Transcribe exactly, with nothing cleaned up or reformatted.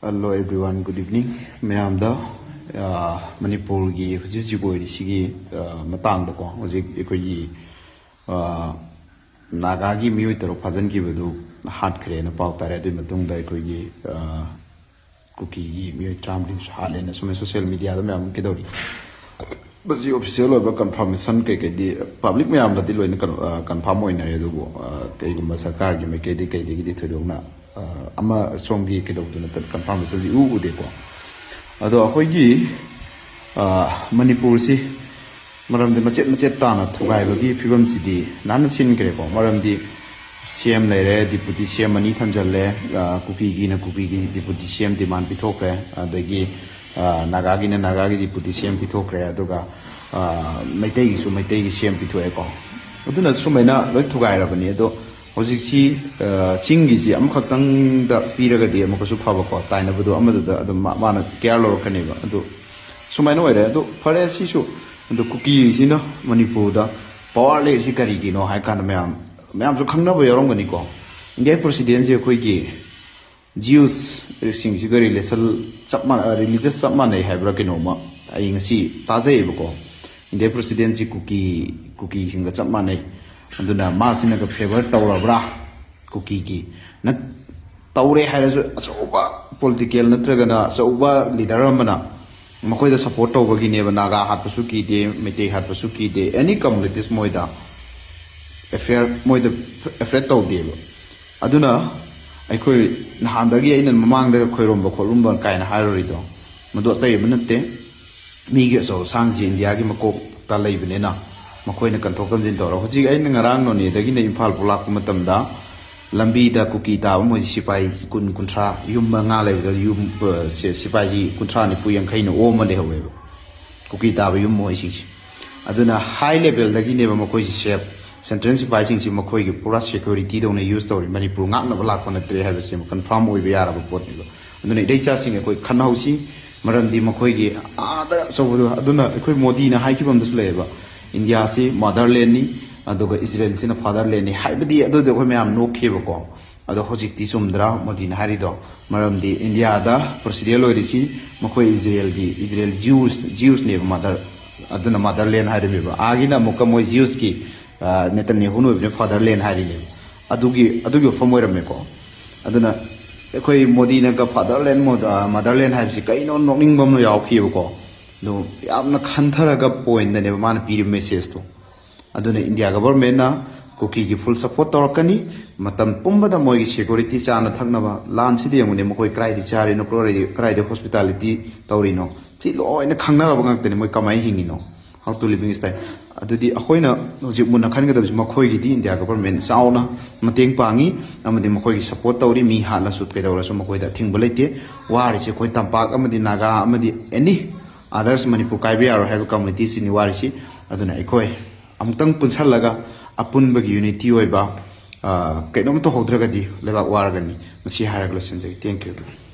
Hello everyone, good evening. ꯃꯌꯥꯝꯗ ꯑ, ꯃꯅꯤꯄꯨꯔꯒꯤ ꯍꯧꯖꯤꯛ ꯍꯧꯖꯤꯛ ꯑꯣꯏꯔꯤꯁꯤꯒꯤ ꯑ, ꯃꯇꯥꯡꯗꯀꯣ, ꯍꯧꯖꯤꯛ ꯑꯩꯈꯣꯏꯒꯤ ꯑ, ꯅꯥꯒꯥꯒꯤ ꯃꯤꯑꯣꯏ ꯇꯔꯨꯛ ꯐꯥꯖꯤꯟꯈꯤꯕꯗꯨ ꯍꯥꯠꯈ꯭ꯔꯦꯅ ꯄꯥꯎ ꯇꯥꯔꯦ꯫ ꯑꯗꯨꯒꯤ ꯃꯇꯨꯡꯗ ꯑꯩꯈꯣꯏꯒꯤ ꯑ, ꯀꯨꯀꯤꯒꯤ ꯃꯤꯑꯣꯏ ꯇꯔꯥꯃꯔꯤꯁꯨ ꯍꯥꯠꯂꯦꯅ ꯁꯨꯃꯥꯏꯅ ꯁꯣꯁꯤꯌꯦꯜ ꯃꯤꯗꯤꯌꯥꯗ ꯃꯌꯥꯝ ꯑꯃ ꯀꯩꯗꯧꯔꯤ꯫ ꯃꯁꯤ ꯑꯣꯐꯤꯁꯤꯌꯦꯜ ꯑꯣꯏꯕ ꯀꯟꯐꯥꯔꯃꯦꯁꯟ ꯀꯩꯀꯩꯗꯤ ꯄꯕ꯭ꯂꯤꯛ ꯃꯌꯥꯝꯗꯗꯤ ꯂꯣꯏꯅ ꯀꯟꯐꯥꯔꯝ ꯑꯣꯏꯅꯔꯦ꯫ ꯑꯗꯨꯕꯨ ꯑ, ꯀꯩꯒꯨꯝꯕ ꯁꯔꯀꯥꯔꯒꯤ ꯃꯥꯏꯀꯩꯗꯒꯤ ꯀꯩꯗꯒꯤꯗꯤ ꯊꯣꯏꯗꯣꯛꯅ ꯑ, ꯑꯃ ꯁꯣꯝꯒꯤ ꯀꯩꯗꯧꯗꯨ ꯅꯠꯇꯅ ꯀꯟꯐꯥꯔꯃꯦꯁꯟꯁꯤ ꯏꯎ ꯎꯗꯦꯀꯣ꯫ ꯑꯗꯣ ꯑꯩꯈꯣꯏꯒꯤ ꯑ, ꯃꯅꯤꯄꯨꯔꯁꯤ ꯃꯔꯝꯗꯤ ꯃꯆꯦꯠ ꯃꯆꯦꯠ ꯇꯥꯅ ꯊꯨꯒꯥꯏꯕꯒꯤ ꯐꯤꯕꯝꯁꯤꯗꯤ ꯅꯥꯟꯅ ꯁꯤꯟꯈ꯭ꯔꯦꯀꯣ꯫ ꯃꯔꯝꯗꯤ ꯁꯤ ꯑꯦꯝ ꯂꯩꯔꯦ, ꯗꯤꯄꯨꯇꯤ ꯁꯤ ꯑꯦꯝ ꯑꯅꯤ ꯊꯝꯖꯤꯜꯂꯦ꯫ ꯑ, ꯀꯨꯀꯤꯒꯤꯅ ꯀꯨꯀꯤꯒꯤ ꯗꯤꯄꯨꯇꯤ ꯁꯤ ꯑꯦꯝ ꯗꯤꯃꯥꯟ ꯄꯤꯊꯣꯛꯈ꯭ꯔꯦ, ꯑꯗꯒꯤ ꯑ, ꯅꯥꯒꯥꯒꯤꯅ ꯅꯥꯒꯥꯒꯤ ꯗꯤꯄꯨꯇꯤ ꯁꯤ ꯑꯦꯝ ꯄꯤꯊꯣꯛꯈ꯭ꯔꯦ, ꯑꯗꯨꯒ ꯑ, ꯃꯩꯇꯩꯒꯤꯁꯨ ꯃꯩꯇꯩꯒꯤ ꯁꯤ ꯑꯦꯝ ꯄꯤꯊꯣꯛꯑꯦꯀꯣ꯫ ꯑꯗꯨꯅ ꯁꯨꯃꯥꯏꯅ ꯂꯣꯏ ꯊꯨꯒꯥꯏꯔꯕꯅꯤ꯫ ꯑꯗꯣ ꯍꯧꯖꯤꯛꯁꯤ ꯑ, ꯆꯤꯡꯒꯤꯁꯤ ꯑꯃꯈꯛꯇꯪꯗ ꯄꯤꯔꯒꯗꯤ ꯑꯃꯨꯛꯀꯁꯨ ꯐꯕꯀꯣ, ꯇꯥꯏꯅꯕꯗꯣ ꯑꯃꯗꯨꯗ ꯑꯗꯨꯝ ꯃꯥ- ꯃꯥꯅ ꯀꯤꯌꯥꯔ ꯂꯧꯔꯛꯀꯅꯦꯕ꯫ ꯑꯗꯨ ꯁꯨꯃꯥꯏꯅ ꯑꯣꯏꯔꯦ꯫ ꯑꯗꯣ ꯐꯔꯦ, ꯁꯤꯁꯨ꯫ ꯑꯗꯣ ꯀꯨꯀꯤꯁꯤꯅ ꯃꯅꯤꯄꯨꯔꯗ ꯄꯋꯥꯔ ꯂꯩꯔꯤꯁꯤ ꯀꯔꯤꯒꯤꯅꯣ ꯍꯥꯏ ꯀꯥꯟꯗ ꯃꯌꯥꯝ ꯃꯌꯥꯝꯁꯨ ꯈꯪꯅꯕ ꯌꯥꯎꯔꯝꯒꯅꯤꯀꯣ꯫ ꯏꯟꯗꯤꯌꯥꯒꯤ ꯄ꯭ꯔꯁꯤꯗꯦꯟꯁꯤ ꯑꯩꯈꯣꯏꯒꯤ ꯖꯤꯌꯨꯁꯁꯤꯡꯁꯤꯒ ꯔꯤꯂꯦꯁꯟ ꯆꯞ ꯃꯥꯟꯅ ꯔꯤꯂꯤꯖꯁ ꯆꯞ ꯃꯥꯟꯅꯩ ꯍꯥꯏꯕ꯭ꯔꯥ ꯀꯩꯅꯣꯝꯃ ꯑꯩ ꯉꯁꯤ ꯇꯥꯖꯩꯌꯦꯕꯀꯣ꯫ ꯏꯟꯗꯤꯌꯥ ꯄ꯭ꯔꯁꯤꯗꯦꯟꯁꯤ ꯀꯨꯀꯤ ꯀꯨꯀꯤꯁꯤꯡꯒ ꯆꯞ ꯃꯥꯟꯅꯩ꯫ ꯑꯗꯨꯅ ꯃꯥꯁꯤꯅꯒ ꯐꯦꯚꯔ ꯇꯧꯔꯕ꯭ꯔꯥ ꯀꯨꯀꯤꯒꯤ? ꯅꯠ ꯇꯧꯔꯦ ꯍꯥꯏꯔꯁꯨ ꯑꯆꯧꯕ ꯄꯣꯂꯤꯇꯤꯀꯦꯜ ꯅꯠꯇ꯭ꯔꯒꯅ ꯑꯆꯧꯕ ꯂꯤꯗꯔ ꯑꯃꯅ ꯃꯈꯣꯏꯗ ꯁꯞꯄꯣꯔꯠ ꯇꯧꯕꯒꯤꯅꯦꯕ꯫ ꯅꯥꯒꯥ ꯍꯥꯠꯄꯁꯨ ꯀꯤꯗꯦ, ꯃꯩꯇꯩ ꯍꯥꯠꯄꯁꯨ ꯀꯤꯗꯦ, ꯑꯦꯅꯤ ꯀꯝꯃꯨꯅꯤꯇꯤꯁ ꯃꯣꯏꯗ ꯑꯦꯐꯤꯌꯔ ꯃꯣꯏꯗ ꯑꯦꯐ꯭ꯔꯦꯠ ꯇꯧꯗꯦꯕ꯫ ꯑꯗꯨꯅ ꯑꯩꯈꯣꯏ ꯅꯍꯥꯟꯗꯒꯤ ꯑꯩꯅ ꯃꯃꯥꯡꯗ ꯈꯣꯏꯔꯣꯝꯕ ꯈꯣꯠꯂꯨꯝꯕ ꯀꯥꯏꯅ ꯍꯥꯏꯔꯨꯔꯤꯗꯣ, ꯃꯗꯨ ꯑꯇꯩ ꯑꯃ ꯅꯠꯇꯦ꯫ ꯃꯤꯒꯤ ꯑꯆꯧ ꯑꯁꯥꯡꯁꯤ ꯏꯟꯗꯤꯌꯥꯒꯤ ꯃꯀꯣꯛꯇ ꯂꯩꯕꯅꯤꯅ ꯃꯈꯣꯏꯅ ꯀꯟꯊꯣꯛ ꯀꯟꯁꯤꯟ ꯇꯧꯔ꯫ ꯍꯧꯖꯤꯛ ꯑꯩꯅ ꯉꯔꯥꯡ ꯅꯣꯅꯦꯗꯒꯤꯅ ꯏꯝꯐꯥꯜ ꯐꯥꯎ ꯂꯥꯛꯄ ꯃꯇꯝꯗ ꯂꯝꯕꯤꯗ ꯀꯨꯀꯤ ꯇꯥꯕ ꯃꯣꯏ ꯁꯤꯐꯥꯏ ꯀꯨꯟ ꯀꯨꯟꯊ꯭ꯔꯥ, ꯌꯨꯝ ꯃꯉꯥ ꯂꯩꯕꯗ ꯌꯨꯝ, ꯑ, ꯁꯤ-, ꯁꯤꯐꯥꯏꯁꯤ ꯀꯨꯟꯊ꯭ꯔꯥ, ꯅꯤꯐꯨ, ꯌꯥꯡꯈꯩꯅ ꯑꯣꯝꯃ ꯂꯩꯍꯧꯋꯦꯕ, ꯀꯨꯀꯤ ꯇꯥꯕ ꯌꯨꯝ ꯃꯣꯏꯁꯤꯡꯁꯦ꯫ ꯑꯗꯨꯅ ꯍꯥꯏ ꯂꯦꯚꯦꯜꯗꯒꯤꯅꯦꯕ ꯃꯈꯣꯏꯁꯤ ꯁꯦꯐ꯫ ꯁꯦꯟꯇ꯭ꯔꯦꯜ ꯁꯤꯐꯥꯏꯁꯤꯡꯁꯤ ꯃꯈꯣꯏꯒꯤ ꯄꯨꯔꯥ ꯁꯦꯀ꯭ꯌꯨꯔꯤꯇꯤꯗꯧꯅ ꯌꯨꯁ ꯇꯧꯔꯤ, ꯃꯅꯤꯄꯨꯔ ꯉꯥꯛꯅꯕ ꯂꯥꯛꯄ ꯅꯠꯇ꯭ꯔꯦ ꯍꯥꯏꯕꯁꯤꯃ ꯀꯟꯐꯥꯔꯝ ꯑꯣꯏꯕ ꯌꯥꯔꯕ ꯄꯣꯠꯅꯦꯕ꯫ ꯑꯗꯨꯅ ꯏꯆꯥꯁꯤꯡ ꯑꯩꯈꯣꯏ ꯈꯟꯅꯍꯧꯁꯤ, ꯃꯔꯝꯗꯤ ꯃꯈꯣꯏꯒꯤ ꯑꯥꯗ ꯑꯆꯧꯕꯗꯣ, ꯑꯗꯨꯅ ꯑꯩꯈꯣꯏ ꯃꯣꯗꯤꯅ ꯍꯥꯏꯈꯤꯕ ꯑꯃꯁꯨ ꯂꯩꯌꯦꯕ, "ꯏꯟꯗꯤꯌꯥꯁꯤ ꯃꯥꯗꯔꯂꯦꯟꯅꯤ, ꯑꯗꯨꯒ ꯏꯖꯔꯦꯜꯁꯤꯅ ꯐꯥꯗꯔꯂꯦꯟꯅꯤ" ꯍꯥꯏꯕꯗꯤ꯫ ꯑꯗꯨꯗꯤ ꯑꯩꯈꯣꯏ ꯃꯌꯥꯝ ꯅꯣꯛꯈꯤꯕꯀꯣ꯫ ꯑꯗꯣ ꯍꯧꯖꯤꯛꯇꯤ ꯆꯨꯝꯗ꯭ꯔꯥ ꯃꯣꯗꯤꯅ ꯍꯥꯏꯔꯤꯗꯣ? ꯃꯔꯝꯗꯤ ꯏꯟꯗꯤꯌꯥꯗ ꯄ꯭ꯔꯣꯁꯤꯗꯤꯌꯔ ꯂꯣꯏꯔꯤꯁꯤ ꯃꯈꯣꯏ ꯏꯖꯔꯦꯜꯒꯤ, ꯏꯖꯔꯦꯜ ꯖ꯭ꯌꯨꯁ, ꯖ꯭ꯌꯨꯁꯅꯦꯕ ꯃꯥꯗꯔ, ꯑꯗꯨꯅ ꯃꯥꯗꯔꯂꯦꯟ ꯍꯥꯏꯔꯝꯃꯦꯕ꯫ ꯑꯥꯒꯤꯅ ꯑꯃꯨꯛꯀ ꯃꯣꯏ ꯖ꯭ꯌꯨꯁꯀꯤ, ꯑ, ꯅꯦꯇꯟꯌꯥꯍꯨꯅ ꯑꯣꯏꯕꯅꯤꯅ ꯐꯥꯗꯔꯂꯦꯟ ꯍꯥꯏꯔꯤꯅꯦꯕ꯫ ꯑꯗꯨꯒꯤ, ꯑꯗꯨꯒꯤ ꯋꯥꯐꯝ ꯑꯣꯏꯔꯝꯃꯦꯀꯣ꯫ ꯑꯗꯨꯅ ꯑꯩꯈꯣꯏ ꯃꯣꯗꯤꯅꯒ ꯐꯥꯗꯔꯂꯦꯟ, ꯃꯣ-, ꯑ, ꯃꯥꯗꯔꯂꯦꯟ ꯍꯥꯏꯕꯁꯤ ꯀꯩꯅꯣ ꯅꯣꯛꯅꯤꯡꯕ ꯑꯃ ꯌꯥꯎꯈꯤꯑꯕꯀꯣ꯫ ꯑꯗꯣ ꯌꯥꯝꯅ ꯈꯟꯊꯔꯒ ꯄꯣꯏꯟꯗꯅꯦꯕ ꯃꯥꯅ ꯄꯤꯔꯤꯕ ꯃꯦꯁꯦꯖꯇꯣ꯫ ꯑꯗꯨꯅ ꯏꯟꯗꯤꯌꯥ ꯒꯚꯔꯟꯃꯦꯟꯠꯅ ꯀꯨꯀꯤꯒꯤ ꯐꯨꯜ ꯁꯄꯣꯔꯠ ꯇꯧꯔꯛꯀꯅꯤ꯫ ꯃꯇꯝ ꯄꯨꯝꯕꯗ ꯃꯣꯏꯒꯤ ꯁꯦꯀ꯭ꯌꯨꯔꯤꯇꯤ, ꯆꯥꯅ ꯊꯛꯅꯕ, ꯂꯥꯟꯁꯤꯗ ꯌꯦꯡꯉꯨꯅꯦ, ꯃꯈꯣꯏ ꯀꯗꯥꯏꯗ ꯆꯥꯔꯤꯅꯣ, ꯀꯗꯥꯏꯗ, ꯀꯗꯥꯏꯗ ꯍꯣꯁꯄꯤꯇꯥꯂꯤꯇꯤ ꯇꯧꯔꯤꯅꯣ, ꯁꯤ ꯂꯣꯏꯅ ꯈꯪꯅꯔꯕ ꯉꯥꯛꯇꯅꯤ꯫ ꯃꯣꯏ ꯀꯃꯥꯏꯅ ꯍꯤꯡꯉꯤꯅꯣ, how to living style꯫ ꯑꯗꯨꯗꯤ ꯑꯩꯈꯣꯏꯅ ꯍꯧꯖꯤꯛ ꯃꯨꯟꯅ ꯈꯟꯒꯗꯕꯁꯤ, ꯃꯈꯣꯏꯒꯤꯗꯤ ꯏꯟꯗꯤꯌꯥ ꯒꯚꯔꯟꯃꯦꯟꯠ ꯆꯥꯎꯅ ꯃꯇꯦꯡ ꯄꯥꯡꯉꯤ ꯑꯃꯗꯤ ꯃꯈꯣꯏꯒꯤ ꯁꯄꯣꯔꯠ ꯇꯧꯔꯤ꯫ ꯃꯤ ꯍꯥꯠꯂꯁꯨ ꯀꯩꯗꯧꯔꯁꯨ ꯃꯈꯣꯏꯗ ꯑꯊꯤꯡꯕ ꯂꯩꯇꯦ꯫ ꯋꯥꯔꯤꯁꯦ ꯑꯩꯈꯣꯏ ꯇꯝꯄꯥꯛ ꯑꯃꯗꯤ ꯅꯥꯒꯥ ꯑꯃꯗꯤ ꯑꯦꯅꯤ ꯑꯗꯔꯁ, ꯃꯅꯤꯄꯨꯔ ꯀꯥꯏꯕ ꯌꯥꯔꯣꯏ ꯍꯥꯏꯕ ꯀꯝꯃꯨꯅꯤꯇꯤꯁꯤꯡꯒꯤ ꯋꯥꯔꯤꯁꯤ꯫ ꯑꯗꯨꯅ ꯑꯩꯈꯣꯏ ꯑꯃꯨꯛꯇꯪ ꯄꯨꯟꯁꯜꯂꯒ ꯑꯄꯨꯟꯕꯒꯤ ꯌꯨꯅꯤꯇꯤ ꯑꯣꯏꯕ, ꯑ, ꯀꯩꯅꯣꯝ ꯇꯧꯍꯧꯗ꯭ꯔꯒꯗꯤ ꯂꯩꯕꯥꯛ ꯋꯥꯔꯒꯅꯤ꯫ ꯃꯁꯤ ꯍꯥꯏꯔꯒ ꯂꯣꯏꯁꯤꯟꯖꯒꯦ꯫ Thank you꯫